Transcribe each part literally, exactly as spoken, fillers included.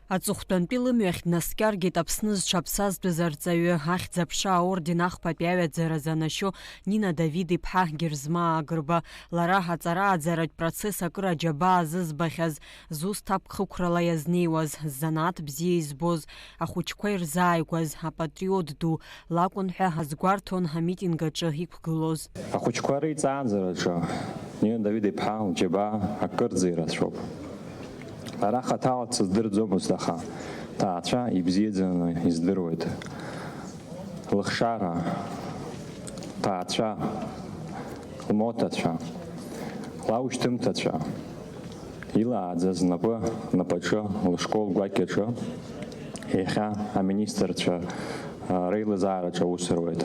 Аҵыхәтәантәи лымҩахь днаскьаргеит Аԥсны зҽаԥсазтәыз арҵаҩы, Ахьӡ-аԥша аорден ахԥатәи аҩаӡара занашьо Нина Давид-иԥҳа Герзмаа Агрба. Лара аҵарааӡаратә процесс акыр аџьабаа зызбахьаз, зусҭа аԥхықәрала иазнеиуаз, ззанааҭ бзиа избоз, ахәыҷқәа ирзааигәаз апатриот ду лакәын ҳәа азгәарҭон амитинг аҿы иқәгылоз. Ахәыҷқәа реиҵааӡараҿы Нина Давид-иԥҳа лџьабаа акырӡа ирацәоуп. Лара хаҭала дсыздырӡомызт, аха ҭаацәа ибзиаӡаны издыруеит. Лыхшара, ҭаацәа, лмоҭацәа, лаушьҭымҭацәа, илааӡаз напы напаҿы лышкол гәакьаҿы иахьа аминистрцәа, а, реилазаараҿы аус руеит.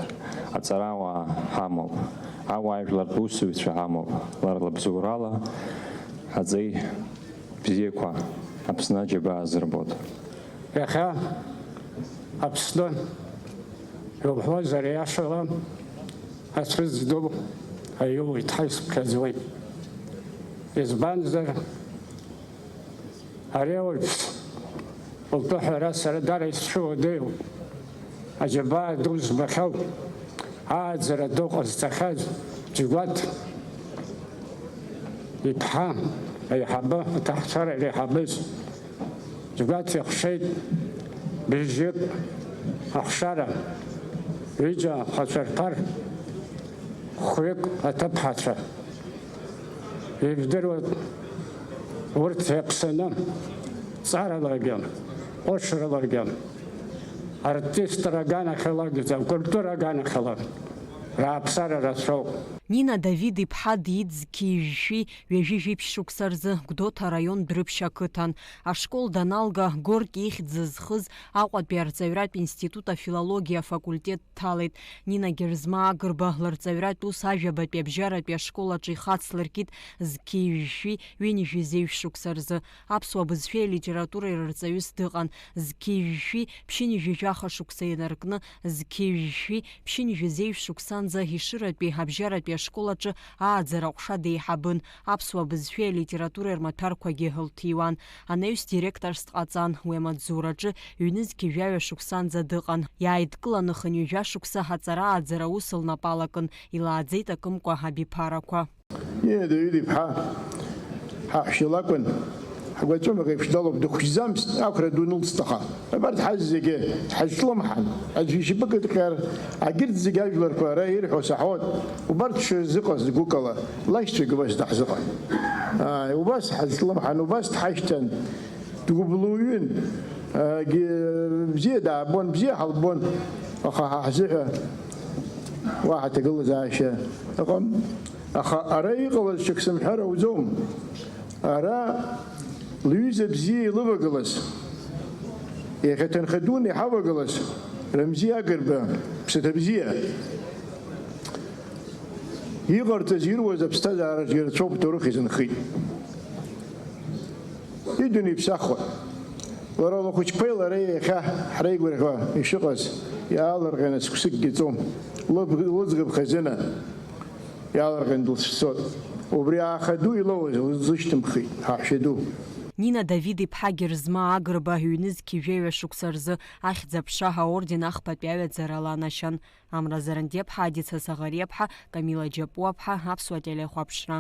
Аҵарауаа ҳамоуп, ауаажәлартә усзуҩцәа ҳамоуп, лара лыбзоурала аҵеи бзиақәа Аԥсны аџьабаа азырбоит. Иахьа Аԥсны иуҳәозар, иашала ацәыӡ ду аиуеит ҳәа исыԥхьаӡоит. Избанзар, ари ауаҩԥс лтәы ҳәара сара дара исцәыуадаҩуп. Аџьабаа ду збахьоу, ааӡара ду ҟазҵахьаз Џьгәаҭ иԥҳа аиҳабы, аҭаҳцәара иреиҳабыз Џьгәаҭ ихшеит бжьык ахшара, ҩыџьа ахацәа рԥар, хәҩык аҭыԥҳацәа. Ижәдыруеит, урҭ иаԥсаны, ҵаралагьы, ҟәышралагьы, артистра аганахьалагьы, акультура аганахьала рааԥсара рацәоуп. Нина Давид-иԥҳа диит зқьи жәшәи ҩажәи жәиԥшь шықәса рзы Гәдоуҭа араион Дәрыԥшь ақыҭан. Ашкол даналга, Горки ихьӡ зызхыз Аҟәатәи арҵаҩратә институт афилологиа афакультет дҭалеит. Нина Герзмаа Агрба лырҵаҩратә ус ажәабатәи абжьаратәи ашкол аҿы ихацлыркит зқьи жәшәи ҩынҩажәи зеижә шықәса рзы. Аԥсуа бызшәеи алитературеи рырҵаҩыс дыҟан. Зқьи жәшәи ԥшьынҩажәи жәаха шықәса инаркны, зқьи жәшәи ԥшьынҩажәи зеижә шықәсанӡа Ешыратәи абжьаратәи ашкол аҿы ааӡара аҟәша деиҳабын. Аԥсуа бызшәеи алитературеи рмаҭәарқәагьы лҭиуан. Анаҩс директорс дҟаҵан, уи амаҵзураҿы ҩнызқьи жәаҩа шықәсанӡа дыҟан. Иааидкыланы хынҩажәа шықәса аҵара-ааӡара аус лнапы алакын, илааӡеит акымкәа абиԥарақәа. Нина Давид-иԥҳа ҳаҳәшьа лакәын, ҳгәаҵәымӷ еиԥш далоуп, дыхәшьӡамызт, ақәра ду нылҵт, аха абарҭ ҳазегьы ҳазҿлымҳан, аӡәы ишьапы кыдҟьар, агьырҭ зегьы ажәларқәа ара ирҳәо саҳауан, убарҭ шырзыҟаз гәыкала, лашьцәагьы убас даҳзыҟан. Ааи, убас ҳазҿлымҳан, убас дҳашьҭан, дгәыблуҩын, агьы бзиа даабон, бзиа ҳалбон, аха ҳа ҳзыҳәа уаҳа ҭагылазаашьа ыҟам. Аха ара иҟалаз ҽак сымҳәар ауӡом. Ара лҩыза бзиа илывагылаз, иахьа ҭынха дуны иҳавагылаз Рамзи Агрба, ԥсаҭа бзиа, иҟарҵаз ируаз аԥсҭазаараҿгьы рацәоуп, ҭоурых изынхеит. Идунеиԥсахуан. Лара лхәыҷқәеи лареи иахьа ҳреигәырӷьо ишыҟаз иаалырҟьаны цәксыкгьы ҵуам. Лыб-, лыӡӷаб хазына иаалырҟьаны дылцәцоит. Убри ааха ду илоуаз лзышьҭымхит, ҳаҳәшьа ду. Нина Давид-иԥҳа Герзмаа Агрба ҩнызқьи жәаҩа шықәса рзы Ахьӡ-аԥша аорден ахԥатәи аҩаӡара ланашьан. Амра Зарандиаԥҳа, Адица Саӷариаԥҳа, Камила Џьапуаԥҳа, Аԥсуа телехәаԥшра.